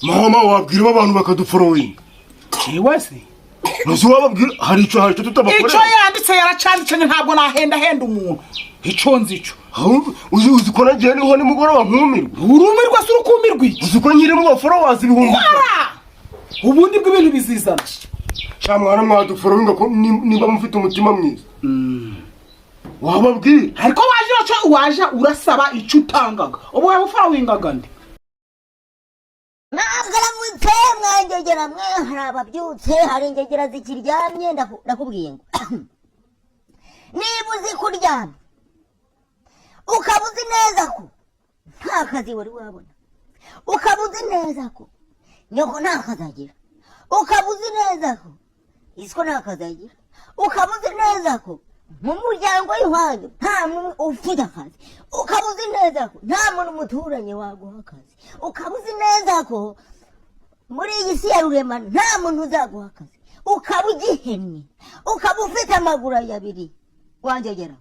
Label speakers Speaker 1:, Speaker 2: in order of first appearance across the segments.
Speaker 1: Mama, wabwira abantu bakadufollowinga.
Speaker 2: Jewe se?
Speaker 1: Ntuzi, wababwira hari icyo
Speaker 2: Icyo
Speaker 1: tutabakorera.
Speaker 2: yanditse yaracanditse, ntabwo nahendahenda umuntu. Icyo nzi cyo
Speaker 1: Ahubwo uzi ko nagiye niho nimugoroba nkumirwa.
Speaker 2: Urumirwa se? Urukumirwa iki?
Speaker 1: Uzi ko nkiri mu bafollowers 100,000?
Speaker 2: Kora ubundi bw'ibintu bizizana.
Speaker 1: Sha mwana, mwadufollowinga ko niba mufite umutima mwiza wababwira.
Speaker 2: Ariko waje uraca, waje urasaba icyo utangaga, ubu waba ufollowingaga nde?
Speaker 3: Mwaramutse mwangegera mwe. Hari ababyutse, hari ingegera zikiryamye. Ndakubwiye ngo niba uzi kuryama, ukaba uzi neza ko nta kazi wari wabona, ukaba uzi neza ko nyoko nta kazi agira, ukaba uzi neza ko isiko nta kazi agira, ukaba uzi neza ko mu muryango w'iwanyu nta muntu ufite akazi, ukaba uzi neza ko nta muntu muturanye waguha akazi, ukaba uzi neza ko muri iyi si ya rurema nta muntu uzaguha akazi, ukaba ugihennye, ukaba ufite amaguru abiri wangegera,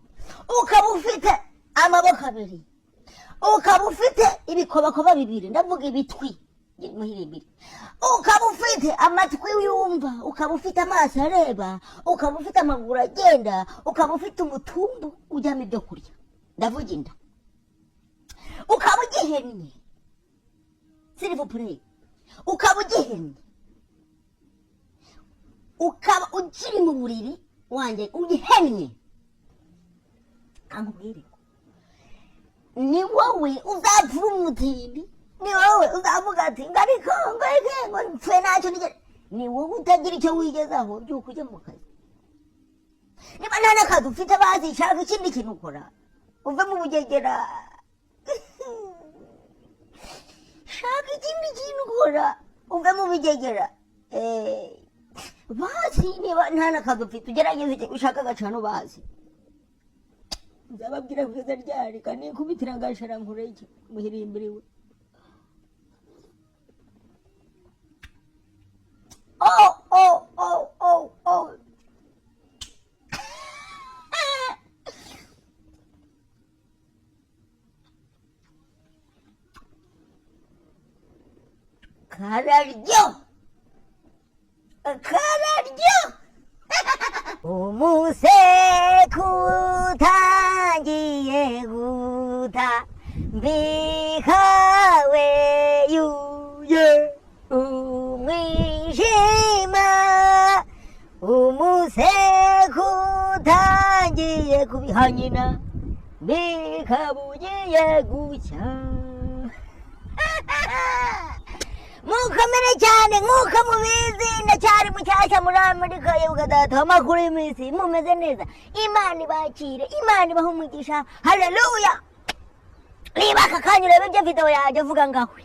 Speaker 3: ukaba ufite amaboko abiri, ukaba ufite ibikobakoba bibiri, ndavuga ibitwi muhirimbiri, ukaba ufite amatwi yumva, ukaba ufite amaso areba, ukaba ufite amaguru agenda, ukaba ufite umutumbu ujyamo ibyo kurya, ndavuga inda, ukaba ugihennye, s'il vous plaît, ukaba ugihennye, ukaba ukiri mu buriri wanjye ugihennye, kankubwire, ni wowe uzapfa umutindi, ni wowe uzavuga ati ngo ariko ngo reke ngo mpfe ntacyo nigeze. Ni wowe utagira icyo wigezaho. Byuka ujye mu kazi. Niba nta n'akazi ufite, bazi shaka ikindi kintu ukora, uve mu bugegera. Shaka ikindi kintu ukora, uve mu bigegera. Bazi niba nta n'akazi ufite, ugerageze ushaka agacano. Bazi nzababwira kugeza ryari? Kanikubitira agashara nkureke muhirimbiriwe. Oh, oh, oh, oh, oh. Kararyo, kararyo. Umuseke utangiye guta mbikawe yuye umwijima, umuseke utangiye kubiha nyina, bikabugiye gucya. Mukomere cyane. Nk'uko mubizi, ndacyari mushyashya muri Amerika. Yebuka data, amakuru y'iminsi? Mumeze neza? Imana ibakire, Imana ibahe umugisha. Haleluya! Niba aka kanya ureba ibyo video yanjye, uvuga ngawe.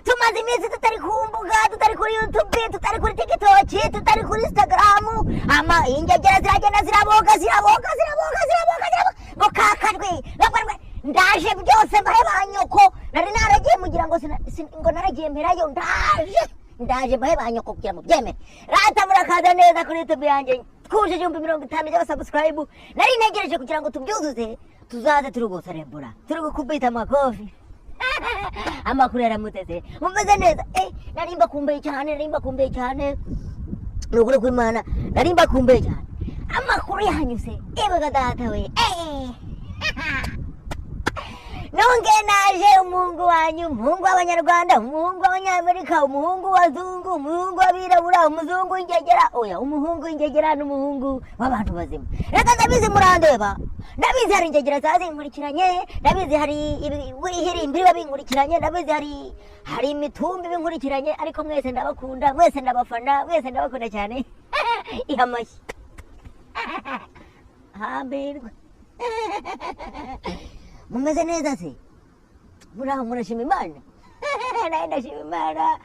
Speaker 3: Tumaze iminsi tutari ku mbuga, tutari kuri YouTube, tutari kuri TikTok, tutari kuri Instagram. Ama ingegera ziragenda ziraboga, ziraboga, ziraboga, ziraboga, ziraboga ngo kakarwe gakarwe. Ndaje byose mbahe ba nyoko. Nari naragiye mugira ngo ngo naragiye mperayo. Ndaje, ndaje mbahe ba nyoko kugira ngo byemere. Rata murakaza neza kuri YouTube yanjye. Twujuje 50,000 by'abasubscribe. Nari ntegereje kugira ngo tubyuzuze, tuzaze turi guserebura, turi gukubita amakofi. Amakuru yaramuteze? Mumeze neza? Nari mbakumbuye cyane, nari mbakumbuye cyane, ni ukuri kw'Imana, nari mbakumbuye cyane. Amakuru yanyuze ebaga data we. Nongeye naje, umuhungu wanyu, umuhungu w'Abanyarwanda, umuhungu w'Abanyamerika, umuhungu w'Abazungu, umuhungu w'Abirabura, umuzungu w'ingegera, oya, umuhungu w'ingegera n'umuhungu w'abantu bazima. Reka, ndabizi murandeba, ndabizi hari ingegera zazinkurikiranye, ndabizi hari ibihirimbiri biba binkurikiranye, ndabizi hari imitumbi binkurikiranye, ariko mwese ndabakunda, mwese ndabafana, mwese ndabakunda cyane. Iha amashyi hambirwe. Mumeze neza se? Muraho, murashima Imana? Nawe ndashima Imana.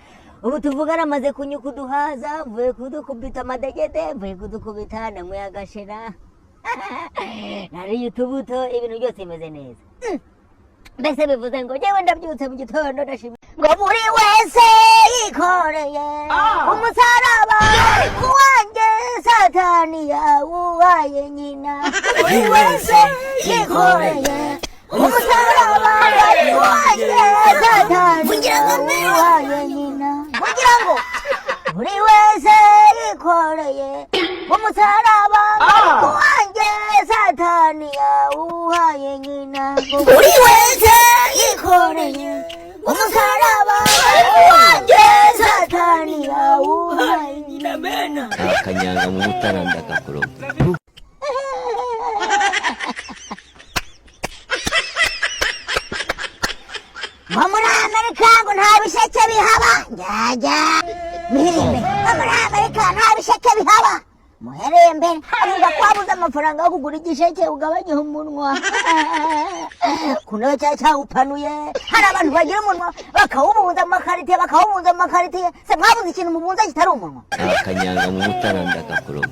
Speaker 3: Ubu tuvugana amaze kunyuka uduhaza, mvuye kudukubita amadegede, mvuye kudukubita, nanyweye agashera, nariye utubuto, ibintu byose bimeze neza. Mbese bivuze ngo njyewe ndabyutse mu gitondo, ndashima ngo buri wese yikoreye umusaraba wanjye, Satani yawubaye nyina. Buri wese yikoreye. Umusaraba wari wanjye, Satani yawuhaye nyina. Kugira ngo buri wese yikoreye umusaraba wanjye, Satani yawuhaye nyina. Buri wese yikoreye umusaraba wanjye, Satani yawuhaye nyina.
Speaker 4: Akanyanga mu mutara ndakakoroga.
Speaker 3: Ngo muri Amerika ngo nta bisheke bihaba. Njyajya muherembe, ngo muri Amerika nta bisheke bihaba. Muherembe avuga ko wabuze amafaranga yo kugura igisheke. Ugabanya umunwa ku ntebe cyari cyawupanuye. Hari abantu bagira umunwa bakawubunza mu makaritiye, bakawubunza mu makaritiye. Se mwabuze ikintu mubunza kitari umunwa?
Speaker 4: Akanyanga mu mutara ndakakoroga.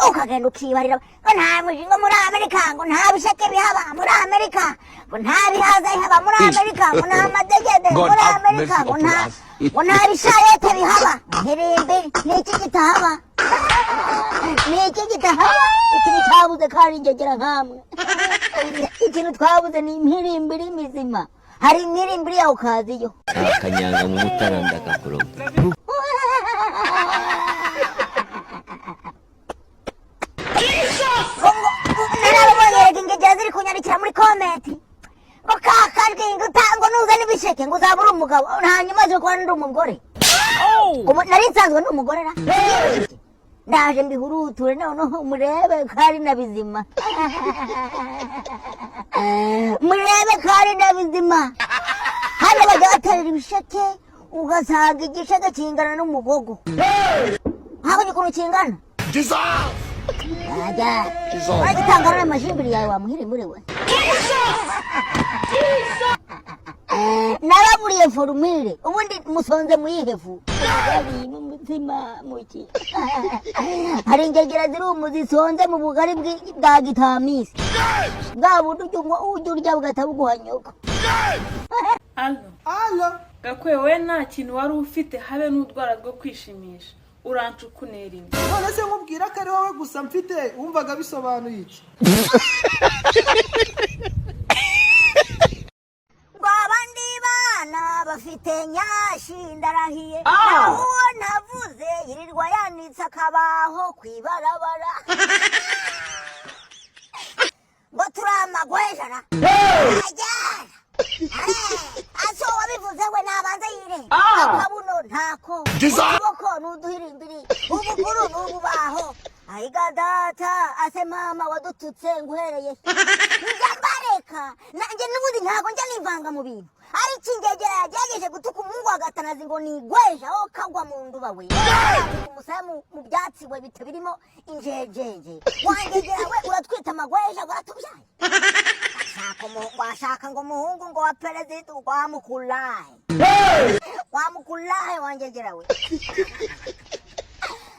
Speaker 3: Ukagenda ukibarira ngo nta ngo muri Amerika ngo nta bisheke bihaba, muri Amerika ngo nta bihaza bihaba, muri Amerika ngo nta madegede, muri Amerika ngo nta bishayete bihaba. Hirimbi, ni iki kitahaba? Ni iki kitahaba? Ikintu cyabuze kandi ingegera nkamwe, ikintu twabuze ni impirimbiri mizima. Hari impirimbiri yawe ukaziyo.
Speaker 4: Akanyanga mu mutara ndakakoroga.
Speaker 3: Narababonye rega ingegera ziri kunyandikira muri comment ngo kakajwi ngo ngo nuzane ibisheke ngo uzaba uri umugabo. Hanyuma aje kuba ndi umugore. Ubu nari nsanzwe ndi umugore ra. Ndaje mbihuruture noneho murebe ko ari na bizima, murebe ko ari na bizima. Hano bajya baterera ibisheke ugasanga igisheke kingana n'umugogo. Habonye ukuntu kingana? Ajya uragitangana n'amajimbiri yawe wamuhirimbure we. Naraburiye formule. Ubundi musonze muyihe fu mu mutima muki? Hari ingegera ziri umu zisonze mu bugari bwa gitamisi, bwa bundi ujya unywa, ujya urya bugahita buguha nyoko.
Speaker 5: Alo?
Speaker 2: Alo.
Speaker 5: Gakwe, we nta kintu wari ufite, habe n'udwara rwo kwishimisha, urancukunera inda.
Speaker 2: None se nkubwira ko ari wowe gusa mfite, wumvaga bisobanuye iki?
Speaker 3: Ngo abandi bana bafite nyashi, ndarahiye, naho uwo navuze yirirwa yanitse akabaho ku ibarabara ngo turi amagwejara ajyana. Aso wabivuze we nabanza yire akabuno ntako, ukuboko ni uduhirimbiri, ubuguru ni ububaho. Ayiga data, ase mama wadututse nguhereye njya mbareka. Nanjye n'ubundi ntabwo njya nivanga mu bintu, ariko ingegera yagerageje gutuka umuhungu wa Gatanazi ngo nigweje aho kagwa mu nduba we, umusaya mu byatsi we bita birimo injejeje. Wangegera we, uratwita amagweja, uratubyaye. Washaka ngo umuhungu ngo wa perezida wamukulahe, wamukulahe wangegera we.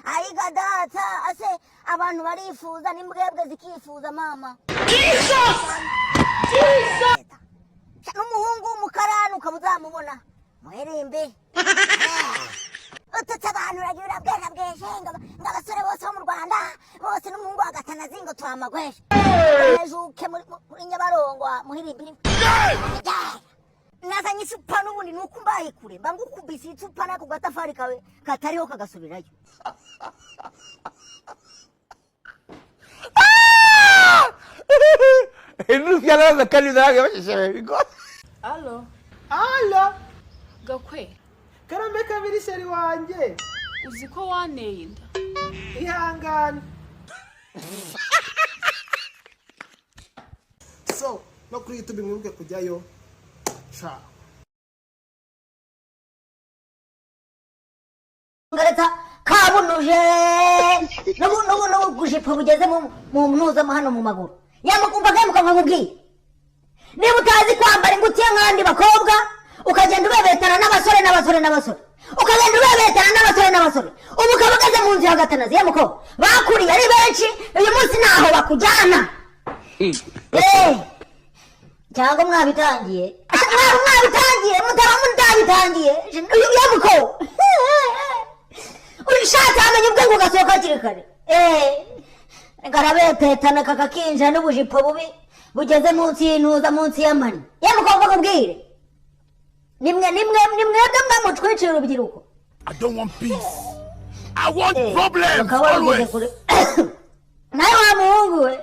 Speaker 3: Ayiga data, ase abantu barifuza n'imbwebwe zikifuza mama. N'umuhungu w'umukarani ukaba uzamubona muherembe. Ututse abantu, uragira urabwera bweje ngo abasore bose bo mu Rwanda bose n'umuhungu wa Gatanazi ngo tuhamagweje ejuke muri Nyabarongo muhirimbiri. Nazanye isupa n'ubundi ni uko mbaye kure mba ngukubise isupa n'ako gatafari kawe katariho kagasubirayo.
Speaker 5: Alo?
Speaker 2: Alo.
Speaker 5: Gakwe.
Speaker 2: Karame kabiri, chéri wanjye.
Speaker 5: Uzi ko waneye inda?
Speaker 2: Ihangane. So no kuri YouTube mwibuke kujyayo. Ciao.
Speaker 3: Ngareta kabunuje n'ubu bujipo bugeze mu ntuzamo hano mu maguru. Yamukumva kemuka nkakubwiye, niba utazi kwambara ingutiya nk'abandi bakobwa, ukagenda ubebetana n'abasore n'abasore n'abasore, ukagenda ubebetana n'abasore n'abasore, ubu ukaba ugeze mu nzu ya Gatanazi yamukobwa bakuriye ari benshi, uyu munsi ntaho bakujyana. Cyangwa mwabitangiye, mwaba mwabitangiye, mutaba mutabitangiye. Yamuko ushatse wamenya ubwenge ugasohoka hakiri kare. Karabetetana kakakinjira n'ubujipo bubi. Bugeze munsi y'intuza, munsi y'amani. Ye mukobwa, kubwire nimwe nimwe nimwebwe mwe mutwicira urubyiruko.
Speaker 6: I don't want peace. I want problems
Speaker 3: Bakaba bageze
Speaker 6: always.
Speaker 3: kure. Nawe wa muhungu we,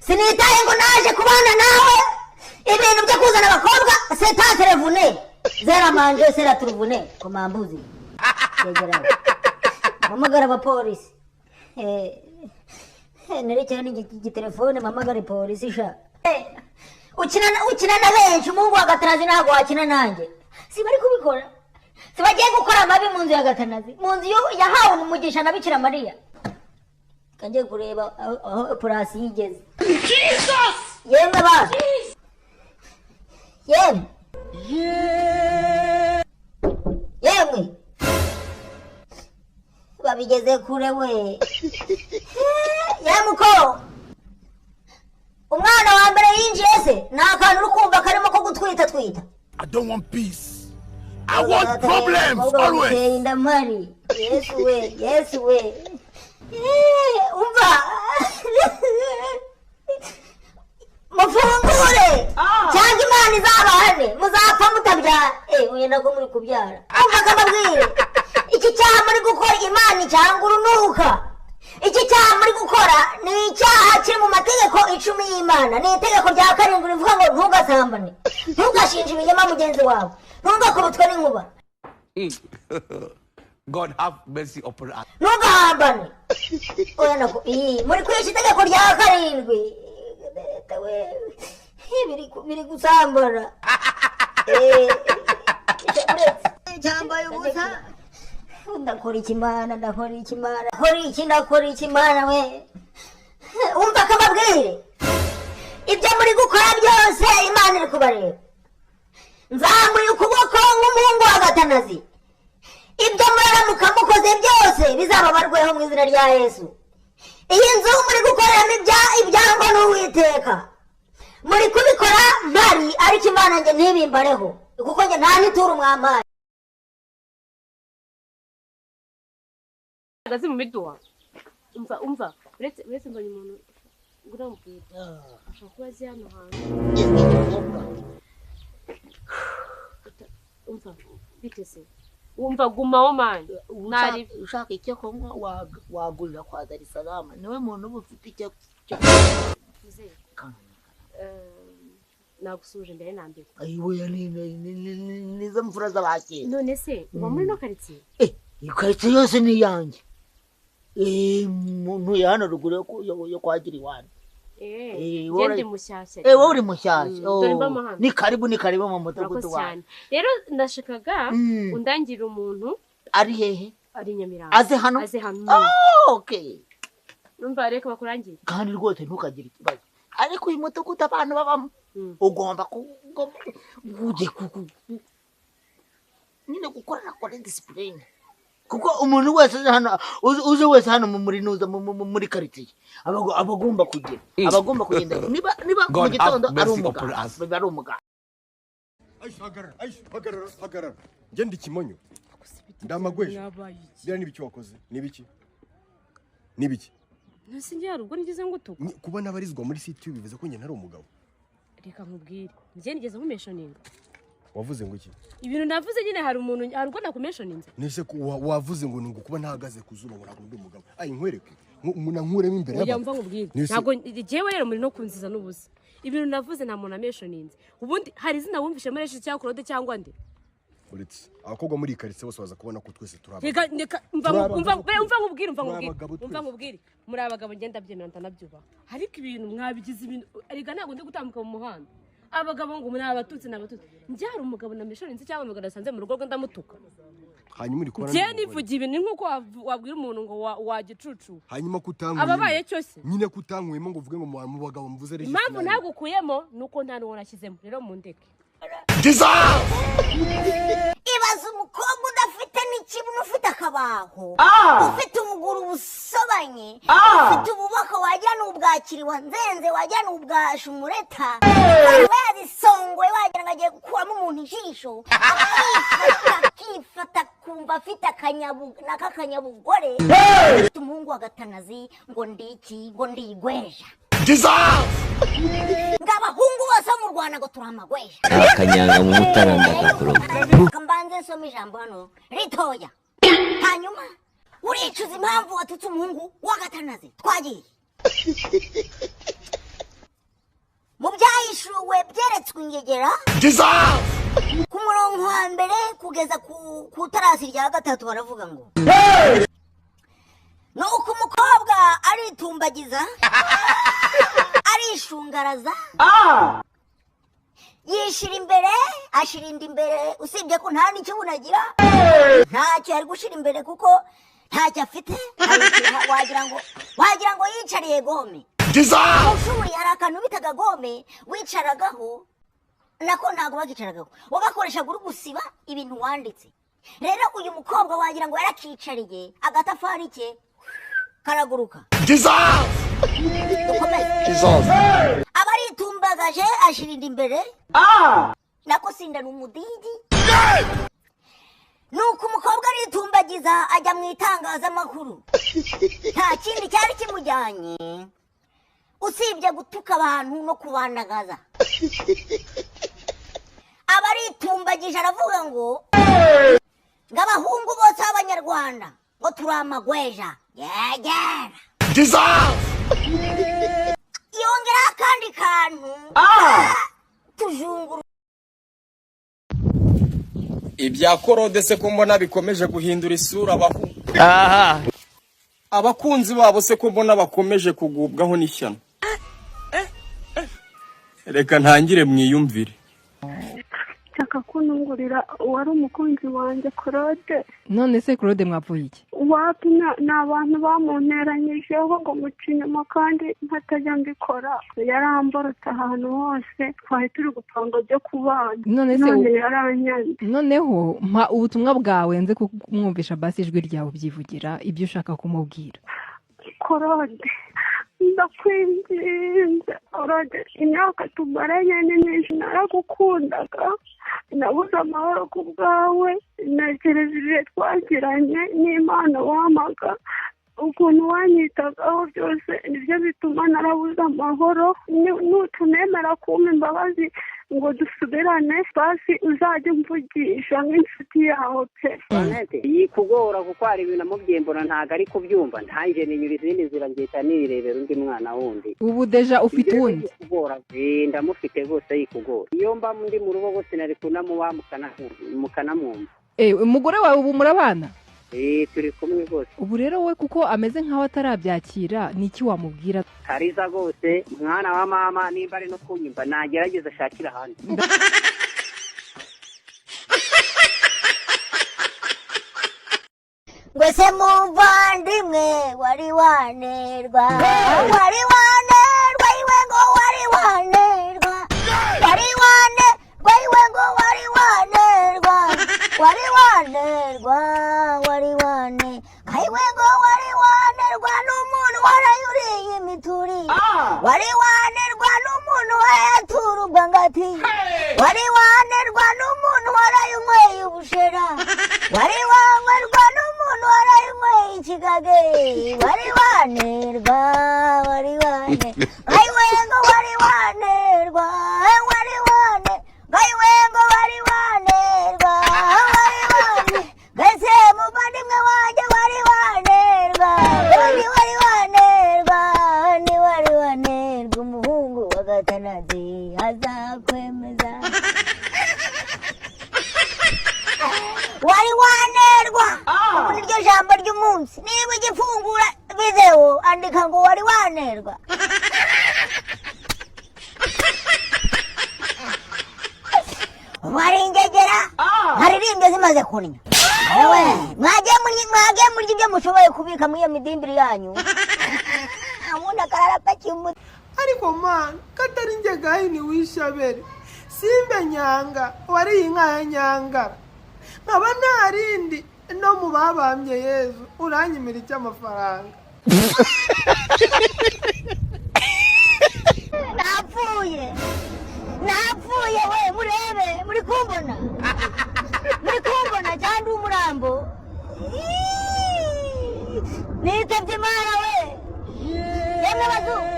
Speaker 3: sinitaye ngo naje kubana nawe. Ibintu byo kuzana abakobwa setaterevune zera manje sera turuvune komambuzi yegeraho mpamagara abapolisi. Nerekera n'igitelefone mpamagare polisi sha. Ukina na benshi, umuhungu wa Gatanazi ntabwo wakina nanjye. Si bari kubikora, si bagiye gukora amabi mu nzu ya Gatanazi, mu nzu yahawe umugisha na Bikira Mariya. Kangiye kureba aho operasiyo igeze. Yemwe ba yemwe yemwe, babigeze kure we. Yemwe, uko umwana wa mbere yinjiye se ni akantu uri kumva karimo ko gutwita twita.
Speaker 6: I don't want peace. I want problems always.
Speaker 3: Baguteye inda mpari. Yesu we, Yesu we. Umva, mufungure cyangwa Imana izabahane, muzapfa mutabyara. Uyu nabwo muri kubyara. Umva akababwire, iki cyaha muri gukora Imana icyanga urunuka. Iki cyaha muri gukora ni icyaha kiri mu mategeko 10 y'Imana. Ni itegeko rya karindwi rivuga ngo ntugasambane, ntugashinje ibinyoma mugenzi wawe, ntugakubitwe n'inkuba,
Speaker 6: God have mercy upon us.
Speaker 3: ntugahambane. Oya nako iyi muri kwica itegeko rya karindwi. Leta we, biri gusambana. Cyambaye ubusa. Ndakora iki Mana? Ndakora iki Mana? Ndakora iki? Ndakora iki Mana we? Umva akababwire, ibyo muri gukora byose Imana iri kubareba. Nzamuye ukuboko nk'umuhungu wa Gatanazi. Ibyo muraramuka mukoze byose bizababarweho mu izina rya Yesu. Iyi nzu muri gukoreramo ibyangwa n'Uwiteka, muri kubikora mpari, ariko Imana njye ntibimbareho, kuko njye nta n'ituru mwampaye.
Speaker 7: Hagaze mu miduha. Umva, umva, uretse mbonye umuntu uramubwira ashobora kuba azi hano hantu. Umva, biteze, umva, gumaho mani nari.
Speaker 8: Ushaka icyo kunywa wagurira kwa Dar es Salaam, niwe muntu uba ufite icyo cyo.
Speaker 7: Muzehe, nagusuje mbere na mbere.
Speaker 8: Ayiwe, nizo mfura z'abakera.
Speaker 7: None se uba muri no karitsiye?
Speaker 8: Eh, karitsiye yose ni iyanjye. Ntuye hano ruguru yo kwa Giriwani.
Speaker 7: Eh,
Speaker 8: Wowe
Speaker 7: njye ndi mushyashya.
Speaker 8: Eh, wowe uri mushyashya?
Speaker 7: Dore
Speaker 8: Oh,
Speaker 7: mbamo hano.
Speaker 8: Ni karibu, ni karibu mu
Speaker 7: Murakoze
Speaker 8: mudugudu wawe.
Speaker 7: cyane. Rero ndashakaga undangire umuntu.
Speaker 8: Ari hehe?
Speaker 7: Ari i Nyamirambo.
Speaker 8: Aze hano?
Speaker 7: Aze hano.
Speaker 8: Okay.
Speaker 7: Numva reka bakurangire.
Speaker 8: Kandi rwose ntukagire ikibazo, ariko uyu mudugudu abantu babamo ugomba ujye nyine gukorera kuri discipline, kuko umuntu wese uzi hano, uzi wese hano muri nuza muri karitsiye aba agomba kugira, aba agomba kugenda niba mu
Speaker 6: God have
Speaker 8: gitondo ari
Speaker 6: mercy upon
Speaker 8: umuganda
Speaker 6: us.
Speaker 8: biba ari umuganda.
Speaker 1: Aisha, hagarara. Aisha, hagarara, hagarara. Njye ndi kimonyo ndamagweje. Biriya n'ibiki wakoze? N'ibiki, n'ibiki?
Speaker 7: Ntese njye hari ubwo nigeze ngutuka?
Speaker 1: Kuba nabarizwa muri CTU bivuze ko njye ntari umugabo?
Speaker 7: Reka nkubwire, njye nigeze nkumentioninga?
Speaker 1: Wavuze ngo iki?
Speaker 7: Ibintu navuze nyine, hari umuntu, hari ubwo nakumentioninze?
Speaker 1: Nese ko wavuze ngo ni kuba ntahagaze ku zuba ngo ntabwo ndi umugabo. Ayi, nkwereke nkuremo imbere
Speaker 7: Oya,
Speaker 1: y'abantu.
Speaker 7: mva nkubwire.
Speaker 1: Nese-
Speaker 7: Ntabwo njyewe rero muri no kunziza n'ubusa. Ibintu navuze nta muntu amentioninze. Ubundi hari izina wumvishe muri Regis cyangwa Claude cyangwa nde?
Speaker 1: Uretse abakobwa muri iyi karitsiye bose baza kubona ko twese turi
Speaker 7: Reka
Speaker 1: abagabo.
Speaker 7: reka, umva.
Speaker 1: Turi
Speaker 7: Umva
Speaker 1: abagabo.
Speaker 7: umva nkubwire, umva
Speaker 1: Turi
Speaker 7: nkubwire.
Speaker 1: abagabo
Speaker 7: Umva
Speaker 1: twese.
Speaker 7: nkubwire, muri abagabo, ngenda ndabyemera, ndanabyubaha, ariko ibintu mwabigize ibintu. Reka, ntabwo ndi gutambuka mu muhanda, abagabo ngo ni abatutsi, ni abatutsi. Njye hari umugabo namentioninze cyangwa umugabo nasanze mu rugo rwe ndamutuka?
Speaker 1: Hanyuma uri kubona
Speaker 7: Njye
Speaker 1: n'umugore.
Speaker 7: nivugiye ibintu, ni nk'uko wabwira umuntu ngo wagicucu.
Speaker 1: Hanyuma kutankwemo
Speaker 7: Ababaye cyose.
Speaker 1: Nyine kutankwemo ngo uvuge ngo mu bagabo mvuze Regis
Speaker 7: Impamvu
Speaker 1: nawe.
Speaker 7: ntagukuyemo ni uko nta n'uwo nashyizemo. Rero mundeke.
Speaker 3: Ibaza umukobwa udafite n'ikibuno, ufite akabaho, ufite ubuguru busobanye, ufite ububoko wagira ni ubwakiriwa nzenze, wagira ni ubwa shumureta, akaba yazisongoye wagira ngo agiye gukuramo umuntu ijisho, akifata akifata, kumva afite n'akakanyabugore, afite umuhungu wa Gatanazi ngo ndiki, ngo ndigweja. Ngo abahungu bose bo mu Rwanda ngo turi amagweja.
Speaker 4: Akanyanga mu mutara ndakakuroga.
Speaker 3: Reka mbanze nsome ijambo hano ritoya, hanyuma uricuza impamvu watutse umuhungu w'agatanazi. Twagiye mu byahishuwe byeretswe ingegera ku murongo wa mbere kugeza ku tarasi rya gatatu, baravuga ngo nuko umukobwa aritumbagiza, arishungaraza, yishira imbere, ashira inda imbere, usibye ko nta n'ikibuno agira, ntacyo yari gushira imbere kuko ntacyo afite. Wagira ngo yicariye gome. Mu ishuri hari akantu bitaga gome wicaragaho, nako ntabwo bakicaragaho, wagakoreshaga uri gusiba ibintu wanditse. Rero uyu mukobwa wagira ngo yarakicariye, agatafari ke karaguruka. Dukomeze. Aba aritumbagaje, ashira inda imbere, nako sinda ni umudigi. Nuko umukobwa aritumbagiza, ajya mu itangazamakuru. Nta kindi cyari kimujyanye usibye gutuka abantu no kubandagaza. Aba aritumbagije, aravuga ngo abahungu bose b'Abanyarwanda ngo turi amagweja yegera. Yongeraho akandi kantu tujunguru.
Speaker 9: Ibya Claude se ko mbona bikomeje guhindura isura, abahu abakunzi babo se ko mbona bakomeje kugubwaho n'ishyano? Reka ntangire mwiyumvire.
Speaker 10: Nshaka kunungurira uwari umukunzi wanjye Claude.
Speaker 11: None se Claude mwapfuye iki?
Speaker 10: Wapi, ni abantu bamunteranyijeho ngo muca inyuma kandi nkatajya mbikora. Yaramborotse ahantu hose, twari turi gupanga byo kubana.
Speaker 11: None se
Speaker 10: none yaranyanze.
Speaker 11: Noneho mpa ubutumwa bwawe nze kumwumvisha basi ijwi ryawe ubyivugira ibyo ushaka kumubwira.
Speaker 10: Claude, ndakwinginze Claude, imyaka tumaranye ni myinshi, naragukundaga, nabuze amahoro ku bwawe. Ntekereza ibihe twagiranye n'Imana wampaga, ukuntu wanyitagaho, byose nibyo bituma narabuze amahoro. Nutunemera kumpa imbabazi ngo dusubirane, basi uzajya umvugisha nk'inshuti yawe pe.
Speaker 12: Yikugora kuko hari ibintu amubyimbura ntabwo ari kubyumva, ntanjye ninyura izindi nzira, ngihita nirebera undi mwana wundi.
Speaker 11: Ubu déjà ufite
Speaker 12: Ibyo
Speaker 11: uwundi?
Speaker 12: Yikugora. Ndamufite rwose, yikugora. Iyo mba ndi mu rugo rwose nari kunamuba mukanamwumva.
Speaker 11: Umugore wawe ubu murabana?
Speaker 12: Turi kumwe rwose.
Speaker 11: Ubu rero we kuko ameze nk'aho atarabyakira, ni iki wamubwira?
Speaker 12: Kariza rwose, mwana wa mama, nimba ari no kunyumva, nagerageza ashakire ahandi.
Speaker 3: Ngo se muvandimwe, wari wanerwa, wari wanerwa iwe, ngo wari wanerwa, wari wanerwa iwe, ngo wari wanerwa, wari wanerwa, wari wane kaiwe, ngo wari wanerwa n'umuntu warayuriye imituri, wari wanerwa n'umuntu wayatura ubwangati, wari wanerwa n'umuntu warayunyweye ubushera, wari wanywerwa n'umuntu warayunyweye ikigage, wari wanerwa, wari wane ayiwe, ngo wari wanerwa, wari wane ayiwe, ngo wari wanerwa, wari wane mbese muvandimwe wanjye, wari wanerwa, wari wari wanerwa, ni wari wanerwa, umuhungu wa Gatanazi azakwemeza. Wari wanerwa, ubu niryo jambo ry'umunsi. Niba ugifungura videwo, andika ngo wari wanerwa. Wari ingegera nkaririmbye zimaze kunnya. Ewe, mwagiye murya ibyo mushoboye kubika muri iyo midimbiri yanyu, ubundi akarara apakiye umuti.
Speaker 13: Ariko mana, katari njye Gahini wishabere, simbe nyanga wariye inka ya Nyangara, nkaba nta rindi no mu babambye Yezu, uranyimira icy'amafaranga?
Speaker 3: Napfuye, napfuye we! Murebe, muri kumbona, muri kumbona cyangwa umurambo? Nitabye Imana we! Yemwe bazungu.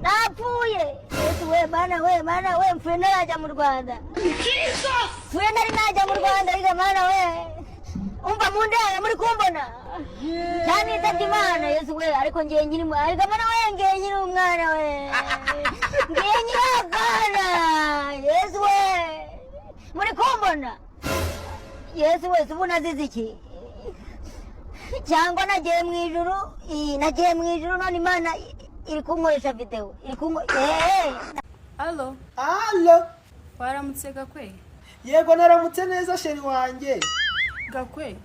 Speaker 3: Napfuye. Yesu we, Mana we, Mana we, mfuye ntarajya mu Rwanda. Mfuye ntari najya mu Rwanda, ariko Mana we. Umva mu ndaya muri kumbona. Cyane nitabye Imana, Yesu we, ariko ngiye nkiri ariko Mana we, ngiye nkiri umwana we. Ngiye nkiri akana. Yesu we. Muri kumbona. Yesu we, ubu nazize iki? Cyangwa nagiye mu ijuru, nagiye mu ijuru none Imana iri kunkoresha video, iri kunko
Speaker 5: Alo.
Speaker 13: Alo.
Speaker 5: Waramutse Gakwe?
Speaker 13: Yego, naramutse neza, chéri wanjye.
Speaker 5: Gakwe.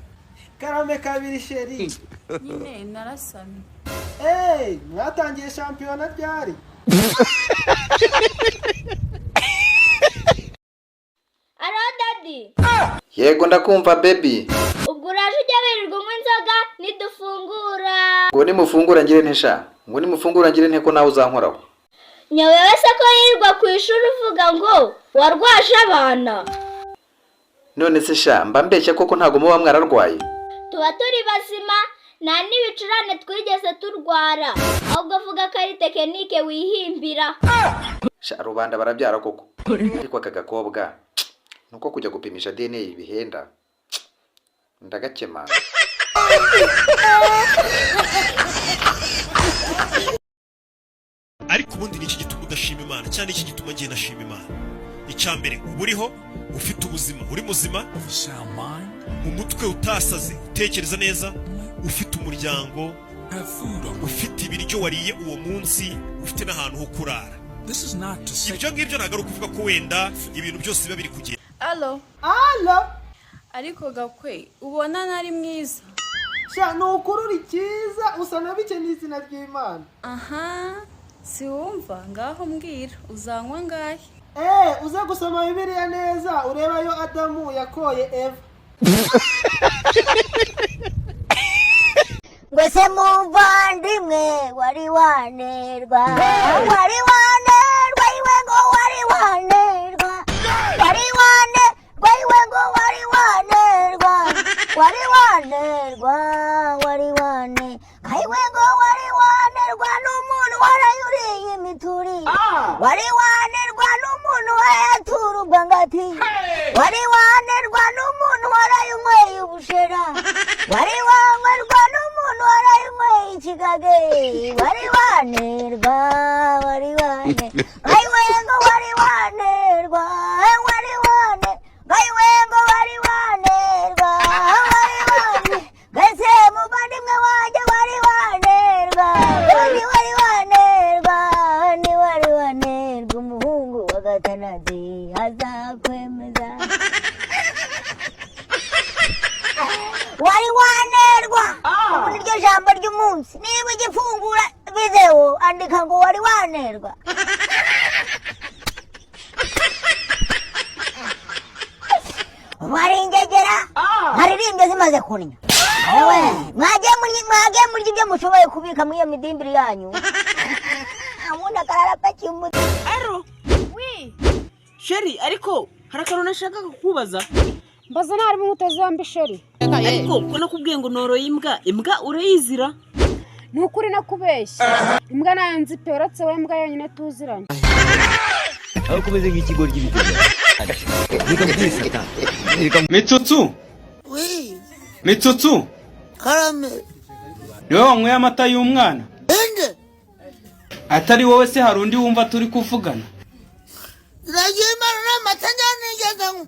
Speaker 13: Karame kabiri, chéri.
Speaker 5: Nyine narasamye.
Speaker 13: Hey, mwatangiye shampiyona ryari?
Speaker 14: Alo, daddy.
Speaker 15: Yego, ndakumva, baby.
Speaker 14: Ubwo uraje ujya wirirwa unywa inzoga nidufungura.
Speaker 15: Ngo nimufungura ngire nte sha? Ngo nimufungura ngire nte ko nawe uzankoraho?
Speaker 14: Nyawewe se ko yirirwa ku ishuri uvuga ngo warwaje abana.
Speaker 15: None se sha, mba mbeshya koko? Ntabwo muba mwararwaye?
Speaker 14: Tuba turi bazima, nta n'ibicurane twigeze turwara. Ahubwo vuga ko ari tekinike wihimbira.
Speaker 15: Sha, rubanda barabyara koko. Ariko aka gakobwa nuko kujya gupimisha DNA bihenda, ndagakema.
Speaker 16: Ariko ubundi ni iki gituma udashima Imana, cyangwa iki gituma ngiye nashima Imana? Icya mbere, uba uriho, ufite ubuzima, uri muzima mu mutwe, utasaze, utekereza neza, ufite umuryango, ufite ibiryo wariye uwo munsi, ufite n'ahantu ho kurara. Ibyo ngibyo ntabwo ari ukuvuga ko wenda ibintu byose biba biri kugenda.
Speaker 5: Alo.
Speaker 13: Alo.
Speaker 5: Ariko Gakwe, ubona nari mwiza?
Speaker 13: Sha, ni ukuri uri cyiza, usa na bike n'izina ry'Imana.
Speaker 5: Aha, si wumva? Ngaho mbwira, uzanywa angahe?
Speaker 13: Eh, uze gusoma Bibiliya neza ureba yo Adamu yakoye Eva.
Speaker 3: Ngo se muvandimwe, wari wanerwa, wari wanerwa iwe, ngo wari wanerwa, wari wanerwa iwe, ngo wari wanerwa, wari wanerwa, wari wane kaiwe, ngo wari wanerwa n'umuntu warayuriye imituri, wari wanerwa n'umuntu wayatura ubwangati, wari wanerwa n'umuntu warayunyweye ubushera, wari wanywerwa n'umuntu warayunyweye ikigage, wari wanerwa, wari wane ayiwe, ngo wari wanerwa, wari wane ayiwe, ngo wari wanerwa, wari wane gase muvandimwe wanjye, wari wanerwa, wari wari wanerwa, ni wari wanerwa, umuhungu wa Gatanazi azakwemeza wari wanerwa. Ubu niryo jambo ry'umunsi. Niba ugifungura videwo, andika ngo wari wanerwa. Wari ingegera nkaririmbye zimaze kunnya. Ewe, mwagiye murya, mwagiye murya ibyo mushoboye kubika muri iyo midimbiri yanyu, ubundi akarara apakiye umuti.
Speaker 17: Aro.
Speaker 5: Oui.
Speaker 17: Chéri, ariko hari akantu nashakaga kukubaza.
Speaker 18: Mbaza ntarimo umutezi wambi, chéri.
Speaker 17: Ariko ko nakubwiye ngo noroye imbwa, imbwa urayizira?
Speaker 18: Ni ukuri nakubeshya, imbwa nayo nzi pe, uretse wowe mbwa yonyine tuziranye.
Speaker 4: Aho kumeze nk'ikigo ry'ibitego. Reka mbwise.
Speaker 9: Mitsutsu.
Speaker 8: Oui.
Speaker 9: Mitsutsu.
Speaker 8: Karame.
Speaker 9: Niwe wanyweye amata y'umwana?
Speaker 8: Inde.
Speaker 9: Atari wowe se hari undi wumva turi kuvugana?
Speaker 8: Ziragiye Imana, n'amata nigeze nywa.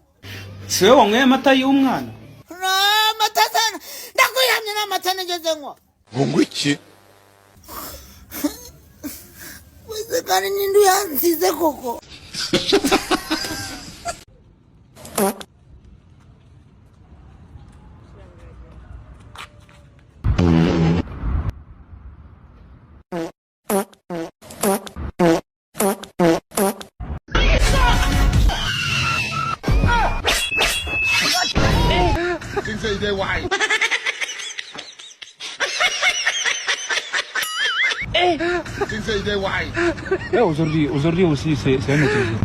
Speaker 9: Si wowe wanyweye amata y'umwana?
Speaker 8: N'amata sana ndakwihamye, n'amata nigeze nywa.
Speaker 6: Ngo iki?
Speaker 8: Wese kandi ninde uyansize koko?
Speaker 6: Things say they wise. Things say they wise.
Speaker 19: Aujourd'hui, aujourd'hui aussi, c'est un autre jour.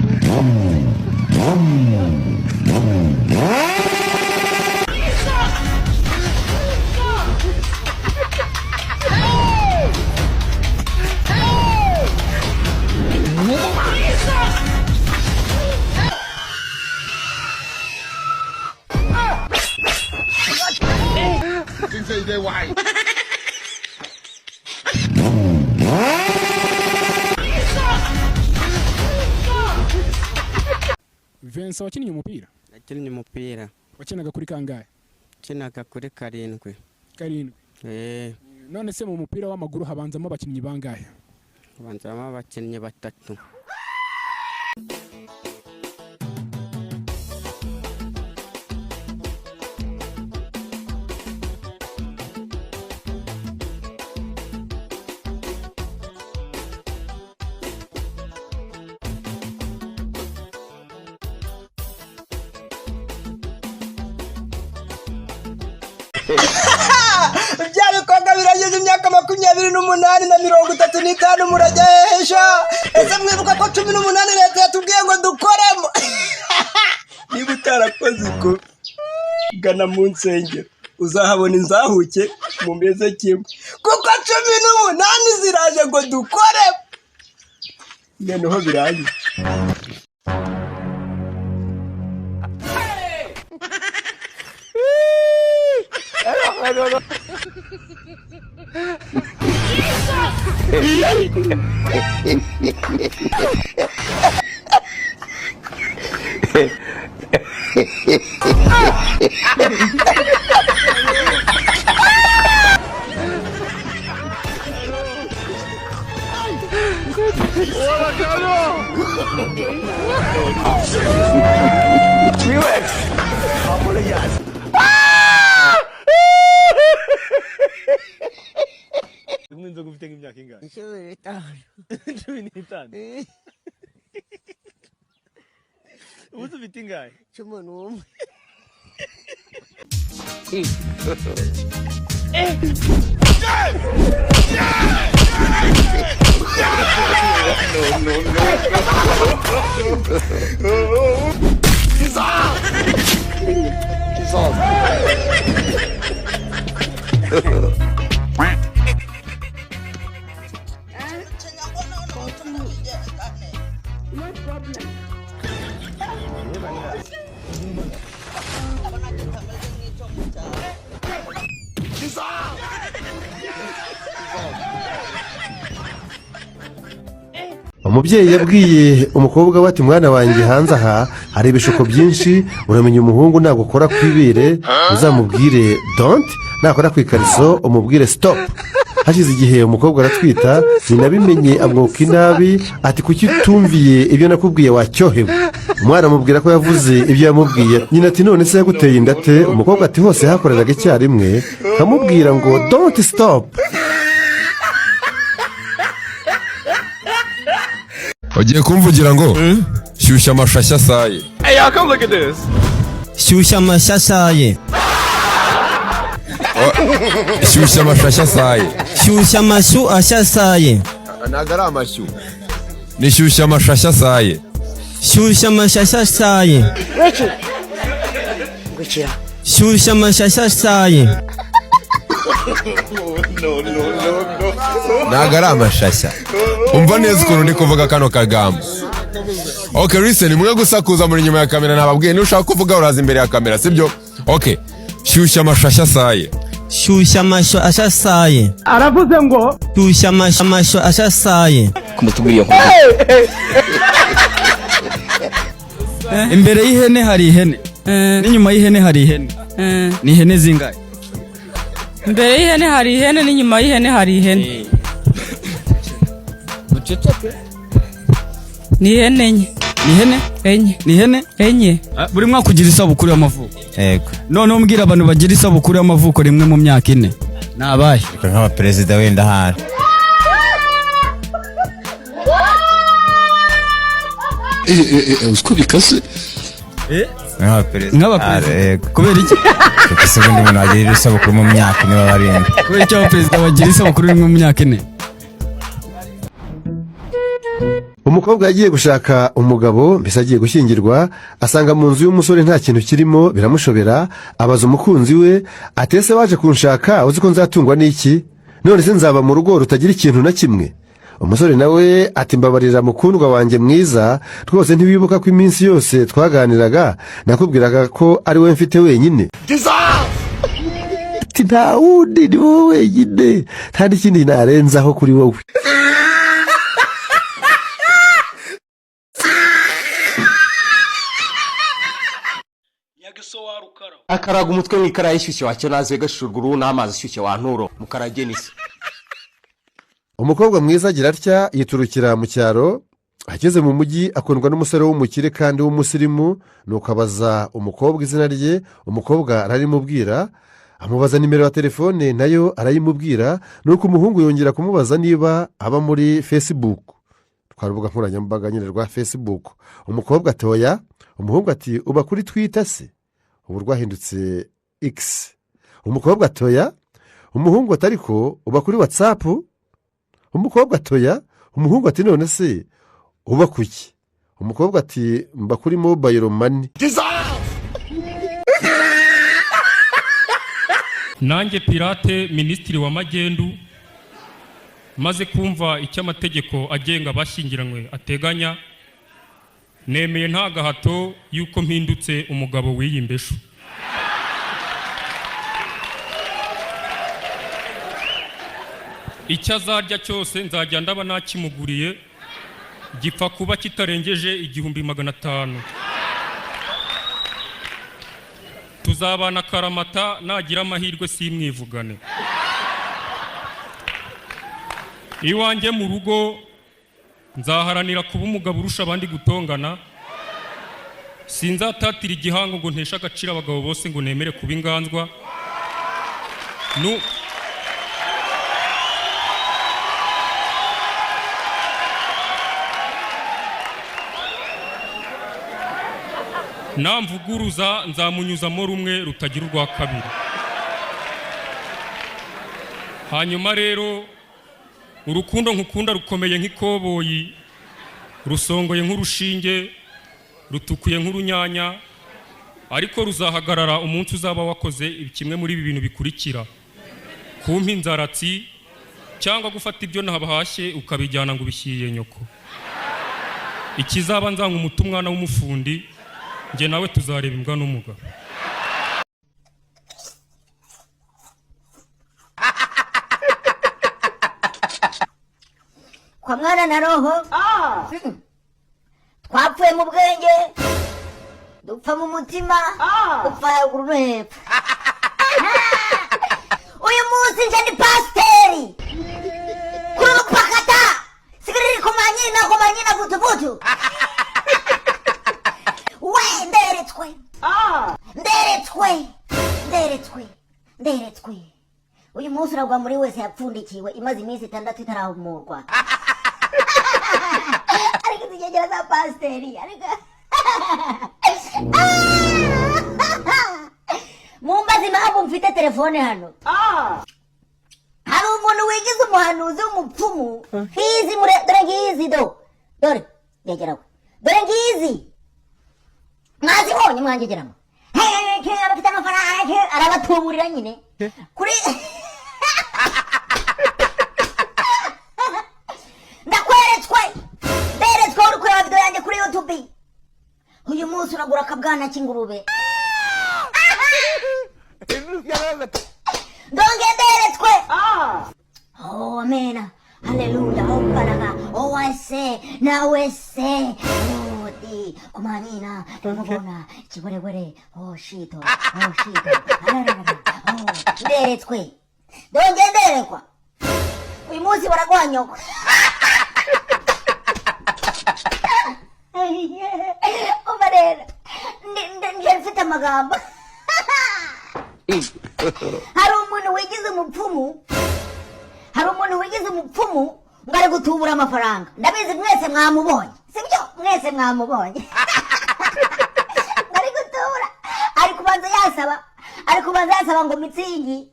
Speaker 6: Think say they white.
Speaker 2: Vincent, wakinnye umupira?
Speaker 12: Nakinnye umupira.
Speaker 2: Wakinaga kuri kangahe?
Speaker 12: Nakinaga kuri 7.
Speaker 2: 7.
Speaker 12: Eh.
Speaker 2: None se mu mupira w'amaguru habanzamo abakinnyi bangahe?
Speaker 12: Habanzamo abakinnyi 3.
Speaker 13: Bya bikorwa birageze imyaka 28 na 35 murajya hehesha. Ese mwibuka ko 18 leta yatubwiye ngo dukoremo? Niba utarakoze iko, gana mu nsengero uzahabona inzahuke mumeze kimwe, kuko 18 ziraje ngo dukoremo. Noneho birangiye.
Speaker 4: Unywa inzoga ufite nk'imyaka ingahe?
Speaker 3: 15.
Speaker 4: 15? Ubu se ufite ingahe?
Speaker 3: 11.
Speaker 6: No, no, no. Jesus! Jesus!
Speaker 1: Umubyeyi yabwiye umukobwa we ati mwana wanjye hanze aha hari ibishuko byinshi, uramenya umuhungu nagukora ku ibere uzamubwire don't, nakora ku ikariso umubwire stop. Hashize igihe umukobwa aratwita, nyina abimenye amwuka inabi ati kuki utumviye ibyo nakubwiye wacyohewe. Umwana amubwira ko yavuze ibyo yamubwiye, nyina ati none se yaguteye inda ate? Umukobwa ati hose hakoreraga icyarimwe, nkamubwira ngo don't stop.
Speaker 9: Ugiye kumvugira ngo shyushya amashashya asaye.
Speaker 6: Hey, y'all, come look at this.
Speaker 4: Shyushya amashyi asaye.
Speaker 9: Shyushya amashashya asaye.
Speaker 4: Shyushya amashyu ashyasaye.
Speaker 9: Ntabwo ari amashyu, ni shyushya amashashya asaye.
Speaker 4: Shyushya amashashya asaye.
Speaker 3: Gukira.
Speaker 4: Shyushya amashashya asaye.
Speaker 6: No, no, no, no.
Speaker 9: Ntabwo ari amashashya. Umva neza ukuntu ndi kuvuga kano kagambo. Okay, listen, mwe gusakuza muri nyuma ya kamera nababwiye, nushaka kuvuga uraza imbere ya kamera, sibyo? Okay. Shyushya amashashya asaye.
Speaker 4: Shyushya amashyu ashasaye.
Speaker 2: Aravuze ngo
Speaker 4: shyushya amashyu ashasaye.
Speaker 9: Kumutubwiye.
Speaker 19: Imbere y'ihene hari ihene, n'inyuma y'ihene hari ihene. Ni ihene zingahe?
Speaker 5: Imbere y'ihene hari ihene n'inyuma y'ihene hari ihene.
Speaker 19: Buceceke.
Speaker 5: Ni ihene 4.
Speaker 19: Ni ihene?
Speaker 5: 4.
Speaker 19: Ni ihene?
Speaker 5: 4.
Speaker 19: Buri mwaka ugira isabukuru y'amavuko.
Speaker 4: Yego.
Speaker 19: Noneho mbwira abantu bagira isabukuru y'amavuko rimwe mu myaka 4. Ni abahe?
Speaker 4: Nk'abaperezida wenda ahari.
Speaker 6: Uko bikase.
Speaker 4: Nk'abaperezida.
Speaker 19: Nk'abaperezida. Kubera iki?
Speaker 4: Kuko se ubundi umuntu wagira isabukuru mu myaka 4 baba barindwi.
Speaker 19: Kubera iki abaperezida bagira isabukuru rimwe mu myaka 4?
Speaker 1: Umukobwa yagiye gushaka umugabo, mbese agiye gushyingirwa, asanga mu nzu y'umusore nta kintu kirimo, biramushobera. Abaza umukunzi we ati ese waje kunshaka uzi ko nzatungwa n'iki? None se nzaba mu rugo rutagira ikintu na kimwe? Umusore nawe ati mbabarira mukundwa wanjye mwiza, rwose ntiwibuka ko iminsi yose twaganiraga nakubwiraga ko ari we mfite wenyine. Ati nta wundi, ni wowe wenyine, nta n'ikindi narenzaho kuri wowe.
Speaker 20: Akaraga umutwe mu ikarayi ishyushye wacyo naze gashurwa uruhu n'amazi ashyushye wa nturo mukarage n'isi.
Speaker 1: Umukobwa mwiza agira atya yiturukira mu cyaro, ageze mu mujyi akundwa n'umusore w'umukire kandi w'umusirimu. Nuko abaza umukobwa izina rye, umukobwa ararimubwira, amubaza nimero ya telefone nayo arayimubwira. Nuko umuhungu yongera kumubaza niba aba muri Facebook, twa rubuga nkoranyambaga nyine rwa Facebook. Umukobwa atoya, umuhungu ati uba kuri Twitter se, ubu rwahindutse X. Umukobwa atoya, umuhungu ati ariko uba kuri WhatsApp. Umukobwa atoya, umuhungu ati none se uba kuki? Umukobwa ati mba kuri mobile money.
Speaker 21: Nanjye Pirate, minisitiri wa magendu, maze kumva icyo amategeko agenga abashyingiranywe ateganya, nemeye nta gahato yuko mpindutse umugabo w'iyi mbeshu. Icyo azarya cyose nzajya ndaba nakimuguriye, gipfa kuba kitarengeje 1500. Tuzabana karamata, nagira amahirwe simwivugane. Iwanjye mu rugo nzaharanira kuba umugabo urusha abandi gutongana. Sinzatatira igihango ngo nteshe agaciro abagabo bose ngo nemere kuba inganzwa. Namvuguruza nzamunyuzamo rumwe rutagira urwa kabiri. Hanyuma rero urukundo nkukunda rukomeye nk'ikoboyi, rusongoye nk'urushinge, rutukuye nk'urunyanya, ariko ruzahagarara umunsi uzaba wakoze kimwe muri ibi bintu bikurikira: kumpa inzaratsi cyangwa gufata ibyo nabahashye ukabijyana ngo ubishyiriye nyoko. Ikizaba nzanga umuta umwana w'umufundi, njye nawe tuzareba imbwa n'umugabo.
Speaker 3: Kwa mwana na roho twapfuye mu bwenge, dupfa mu mutima, dupfa haruguru no hepfo. Uyu munsi nje ni pasiteri kuri rupakata sigiriri kumanyina kumanyina vutuvutu. We nderetswe, nderetswe, nderetswe, nderetswe. Uyu munsi uragwa muri wese yapfundikiwe imaze iminsi 6 itarahumurwa. Ariko izigegera za pasiteri, ariko mumbaze impamvu mfite telefone hano. Hari umuntu wigize umuhanuzi w'umupfumu nkizi mure, dore ngizi do, dore ngegerawe, dore ngizi mwazibonye mwangegeramo. Abafite amafaranga arabatuburira nyine kuri. Ndakweretswe, nderetswe, uri kureba video yanjye kuri YouTube. Uyu munsi uragura akabwana k'ingurube. Ndonge nderetswe. Oh amena, haleluya, oh baraka, oh wase nawe se oh di kumanina ndamubona kiborebore, oh shito, oh shito, oh nderetswe, ndonge nderekwa. Uyu munsi baraguha nyoko. Umva rero, njye mfite amagambo. Hari umuntu wigize umupfumu, hari umuntu wigize umupfumu ngo ari gutubura amafaranga. Ndabizi mwese mwamubonye, sibyo? Mwese mwamubonye. Ngo ari gutubura, ari kubanza yasaba, ari kubanza yasaba ngo mitsingi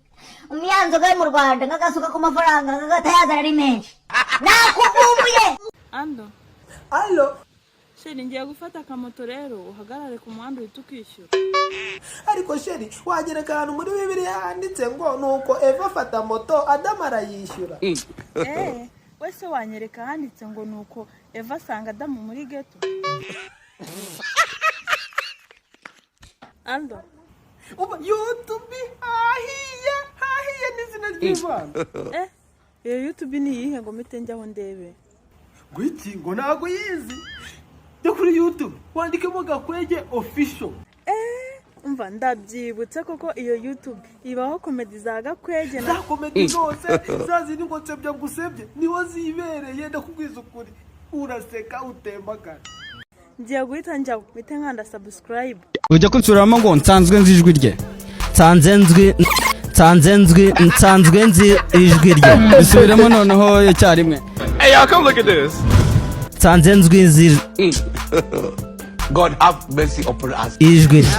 Speaker 3: imyanzoga yo mu Rwanda ngagasuka ku mafaranga ngagatayazana ari menshi. Nakuvumbuye.
Speaker 5: Ando.
Speaker 13: Allo.
Speaker 5: Sheri, ngiye gufata akamoto rero uhagarare ku muhanda uhita ukishyura.
Speaker 13: Ariko sheri, wagereka ahantu muri Bibiliya handitse ngo nuko Eva afata moto Adamu arayishyura.
Speaker 5: Wese wanyereka handitse ngo nuko Eva asanga Adamu muri ghetto. Ando.
Speaker 13: Uba YouTube hahiye N'izina ry'Imana.
Speaker 5: Eh, iyo YouTube ni iyihe ngo mpite njyaho ndebe?
Speaker 13: Ngo iki? Ngo ntago yizi? Jya kuri YouTube wandikemo Gakwege Official.
Speaker 5: Umva, ndabyibutse koko, iyo YouTube ibaho comedy za Gakwege na
Speaker 13: Za comedy zose, za zindi ngo nsebya ngusebye, niho zibereye. Ndakubwiza ukuri, uraseka utembagara.
Speaker 5: Ngiye guhita njyaho mpite nkanda subscribe.
Speaker 19: Ujya kunsuramo ngo nsanzwe nzi ijwi rye. Nsanze nzwi, nsanze nzwi, nsanzwe nzi ijwi rye. Bisubiremo noneho icyarimwe.
Speaker 6: Hey, y'all, come look at this.
Speaker 19: Nsanze nzwi nzi
Speaker 6: God have mercy upon us.
Speaker 19: ijwi rye.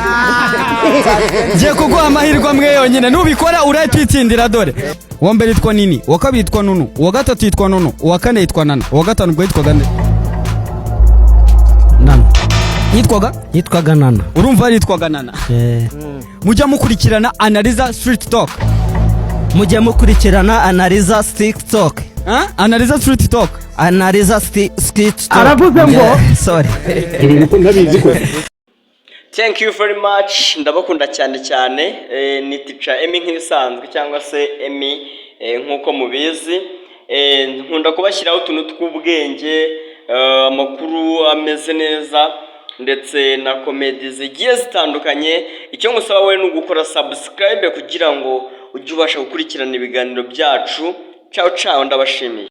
Speaker 19: Ngiye kuguha amahirwe amwe yonyine, nubikora urahita uyitsindira. Dore uwa mbere yitwa Nini, uwa kabiri yitwa Nunu, uwa gatatu yitwa Nunu, uwa kane yitwa Nana, uwa gatanu ubwo yitwaga nde?
Speaker 7: Nana.
Speaker 19: Yitwaga?
Speaker 7: Yitwaga Nana.
Speaker 19: Urumva, yitwaga Nana. Mujya mukurikirana Analiza Street Talk.
Speaker 7: Mujye mukurikirana Analiza Street Talk.
Speaker 19: Analiza Street Talk.
Speaker 7: Analiza Street Talk.
Speaker 19: Aravuze ngo-
Speaker 7: Yeah, sorry.
Speaker 22: Thank you very much, ndabakunda cyane cyane. Ni Teacher Emmy nk'ibisanzwe, cyangwa se Emmy, nk'uko mubizi. Nkunda kubashyiraho utuntu tw'ubwenge, amakuru ameze neza ndetse na comedy zigiye zitandukanye. Icyo ngusaba wowe ni ugukora subscribe kugira ngo ujye ubasha gukurikirana ibiganiro byacu. Ciao ciao, ndabashimiye.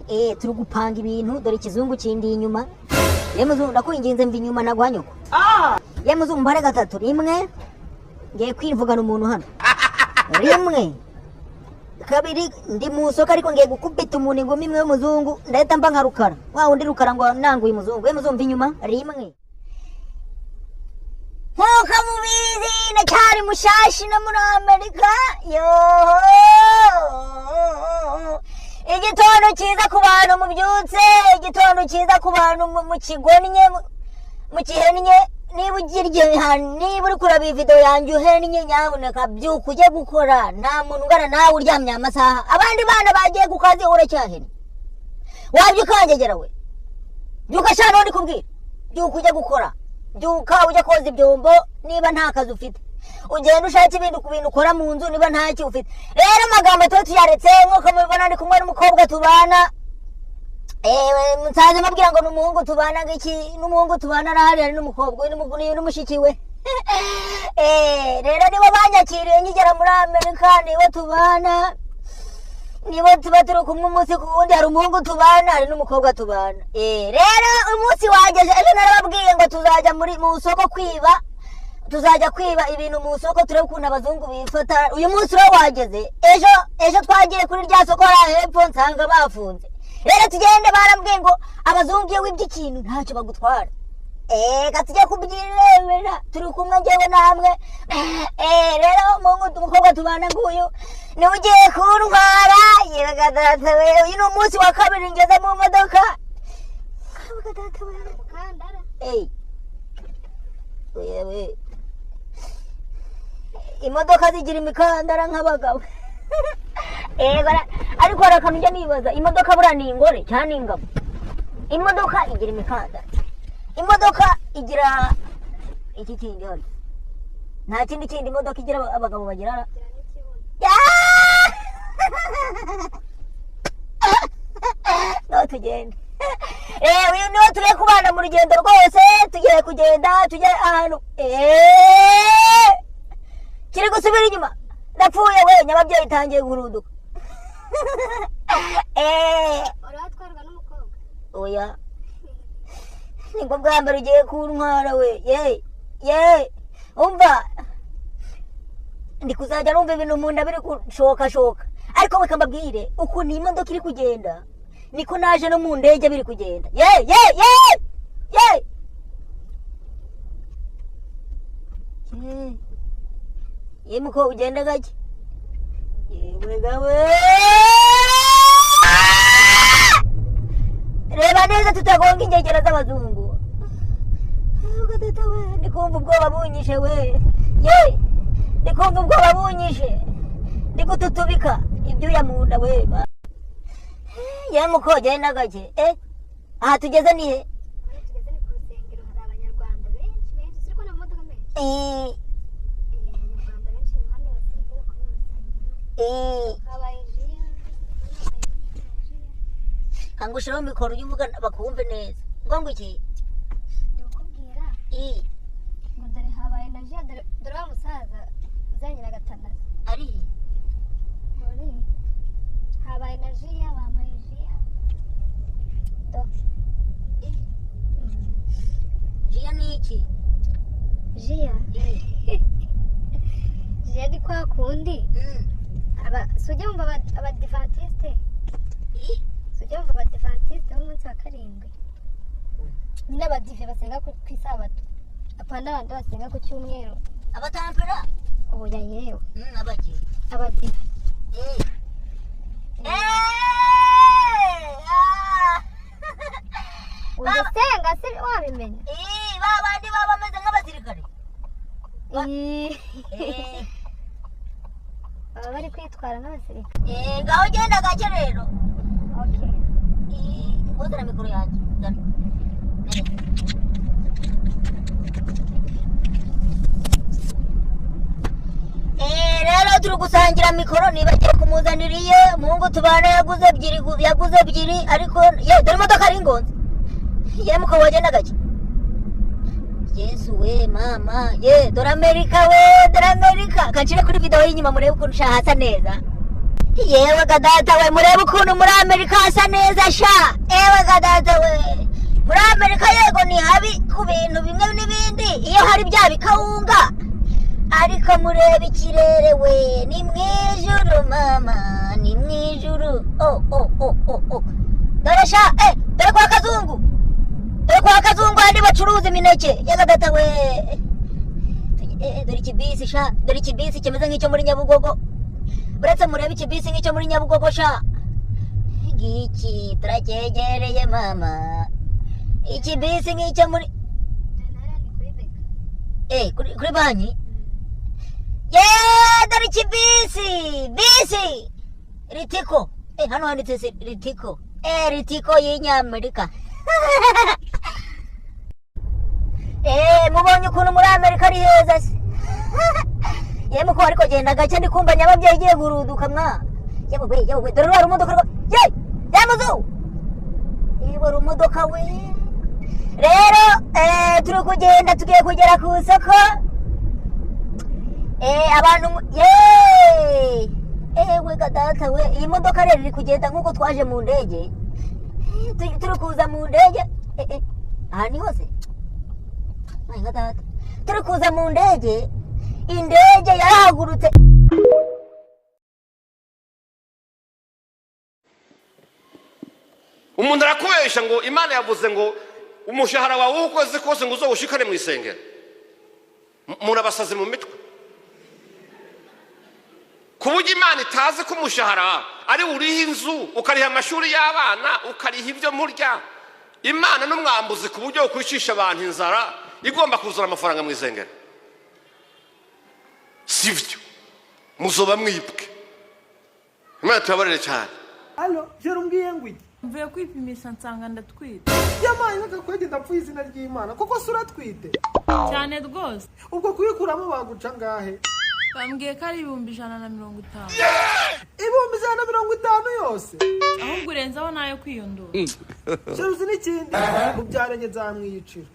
Speaker 3: Turi gupanga ibintu, dore ikizungu kindi inyuma. Ye muzungu, ndakwinginze mva inyuma naguha nyoko. Ye muzungu, mbare gatatu, rimwe. Ngiye kwivugana umuntu hano. Rimwe, kabiri, ndi mu soko ariko ngiye gukubita umuntu ingumi imwe y'umuzungu, ndahita mba nka Rukara. Wa wundi Rukara ngo nanguye umuzungu. Ye muzungu, mva inyuma, rimwe. Nkuko mubizi ndacyari mushashi no muri Amerika. Yoho, igitondo cyiza ku bantu mubyutse, igitondo cyiza ku bantu mu kigonnye, mu gihennye. Niba ugirye, niba uri kureba iyi video yanjye uhennye, nyabuneka byuka ujye gukora. Nta muntu ungana nawe uryamye amasaha, abandi bana bagiye ku kazi uracyahennye. Wabyuka wangegera we, byuka sha, ndi kubwira, byuka ujye gukora, byuka ujye koza ibyombo niba nta kazi ufite, ugenda ushaka ibindi ku bintu ukora mu nzu niba ntacyo ufite. Rero amagambo tuba tuyaretse, nk'uko mubibona ndi kumwe n'umukobwa tubana. Ewe nsanze mabwira ngo n'umuhungu tubana ngiki, n'umuhungu tubana arahari, hari n'umukobwa, uyu n'umushiki we. Rero nibo banyakiriye nkigera muri Amerika, nibo tubana, nibo tuba turi kumwe umunsi ku wundi. Hari umuhungu tubana, hari n'umukobwa tubana. Rero umunsi wageze, ejo narababwiye ngo tuzajya muri mu isoko kwiba, tuzajya kwiba ibintu mu isoko turebe ukuntu abazungu bifata. Uyu munsi rero wageze. Ejo twagiye kuri rya soko hariya hepfo nsanga bafunze. Rero tugende, barambwiye ngo abazungu iyo wibye ikintu ntacyo bagutwara. Reka tujye kubyirebera, turi kumwe njyewe namwe. Rero umukobwa tubana nguyu niwe ugiye kuntwara. Yewe data we, uyu ni umunsi wa kabiri ngeze mu modoka. Yewe, imodoka zigira imikandara nk'abagabo. Ariko hari akantu njya nibaza, imodoka buriya ni ingore cyangwa ni ingabo? Imodoka igira imikandara, imodoka igira iki kindi hano? Nta kindi kindi imodoka igira abagabo bagira. No tugende. Uyu niwo turi kubana mu rugendo rwose, tugiye kugenda tujye ahantu. Kiri gusubira inyuma, ndapfuye we, nyababyeyi itangiye guhuruduka.
Speaker 14: Uratwarwa n'umukobwa?
Speaker 3: Oya, nibwo bwa mbere ugiye kuntwara we. Ye ye, umva, ndi kuzajya numva ibintu mu nda biri gushokashoka, ariko reka mbabwire ukuntu iyi modoka iri kugenda niko naje no mu ndege biri kugenda. Ye ye ye ye ye, muko ugenda gake. Yewe gawe, reba neza tutagonga ingegera z'abazungu. Ndi kumva ubwoba bunyishe we, ye, ndi kumva ubwoba bunyishe, ndi gututubika ibyuya mu nda we. Ye muko genda gake. Aha tugeze ni he?
Speaker 14: Tugeze ni ku rusengero, hari abanyarwanda benshi benshi, turi kubona amamodoka menshi. Abanyarwanda benshi ni hano basengera kuri uru rusengero. Habaye jiya.
Speaker 3: Kangushireho mikoro ujye uvuga bakumve neza. Ngo iki?
Speaker 14: Ndikubwira. Ngo dore habaye na jiya, dore wa musaza uzanye na gatanazi.
Speaker 3: Ari he?
Speaker 14: Habaye na jiya, bambaye jiya. Do.
Speaker 3: Jiya ni iki?
Speaker 14: Jiya? Jiya ni kwa kundi. Aba sujya wumva abadivantisite? Sujya wumva abadivantisite b'umunsi wa karindwi? Nyine abadive basenga ku isabato. Apana abandi basenga ku cyumweru.
Speaker 3: Abatampera?
Speaker 14: Oya yewe.
Speaker 3: Abaki?
Speaker 14: Abadive. Udasenga se wabimenya?
Speaker 3: Ba bandi baba bameze nk'abasirikare.
Speaker 14: Baba bari kwitwara nk'abasirikare.
Speaker 3: Ngaho ugenda gake rero. Uzana mikoro yanjye. Zana. Rero turi gusangira mikoro, nibagiwe kumuzanira iye. Umuhungu tubana yaguze ebyiri, ariko ye dore imodoka ari ingonzi. Ye muko wagenda gake. Yesu we mama, ye dore Amerika we, dore Amerika. Kancire kuri video y'inyuma murebe ukuntu hasa neza. Yewe gadata we, murebe ukuntu muri Amerika hasa neza sha. Ewe gadata we, muri Amerika yego ni habi ku bintu bimwe n'ibindi, iyo hari bya bikawunga, ariko murebe ikirere we, ni mu ijuru mama, ni mu ijuru. Oh oh oh oh oh, dore sha, dore kwa Kazungu, dore kwa Kazungu handi bacuruza imineke. Yewe data we, dore ikibisi sha, dore ikibisi kimeze nk'icyo muri Nyabugogo. Uretse murebe ikibisi nk'icyo muri Nyabugogo sha, ngiki turacyegereye mama, ikibisi nk'icyo muri kuri banki. Yeee, dore ikibisi, bisi Ritiko. Hano handitse Ritiko, Ritiko y'Inyamerika. Mubonye ukuntu muri Amerika ari heza se. Yemwe ko ariko genda gake, ndi kumva nyababyeyi igiye guruduka mwa. Yewe we, yewe we, dore rwa rumodoka rwa, ye yamuzu, yewe rumodoka we. Rero turi kugenda, tugiye kugera ku isoko. Abantu ye ewe gadata we, iyi modoka rero iri kugenda nk'uko twaje mu ndege. Turi kuza mu ndege. Aha ni hose gadata, turi kuza mu ndege. Indege yarahagurutse.
Speaker 10: Umuntu arakubesha ngo Imana yavuze ngo umushahara wawe w'ukwezi kose ngo uzowushikane mu isengero. Murabasaze mu mitwe, ku buryo Imana itazi ko umushahara ari uriha inzu, ukariha amashuri y'abana, ukariha ibyo murya. Imana n'umwambuzi ku buryo ukwicisha abantu inzara, igomba kuzana amafaranga mu isengero. Sivyo, muzoba mwibwe. Imana tubabarire cyane.
Speaker 13: Allo, jero umbwiye ngo iki?
Speaker 5: Mvuye kwipimisha nsanga ndatwite.
Speaker 13: Yamaye nk'agakwege, ndapfuye izina ry'Imana, kuko se uratwite?
Speaker 5: Cyane rwose.
Speaker 13: Ubwo kuyikuramo baguca ngahe?
Speaker 5: Bambwiye ko ari 150,000.
Speaker 13: 150,000 yose?
Speaker 5: Ahubwo urenzaho nayo kwiyondora.
Speaker 13: Jero uzi n'ikindi, mubyaranye nzamwiyicira.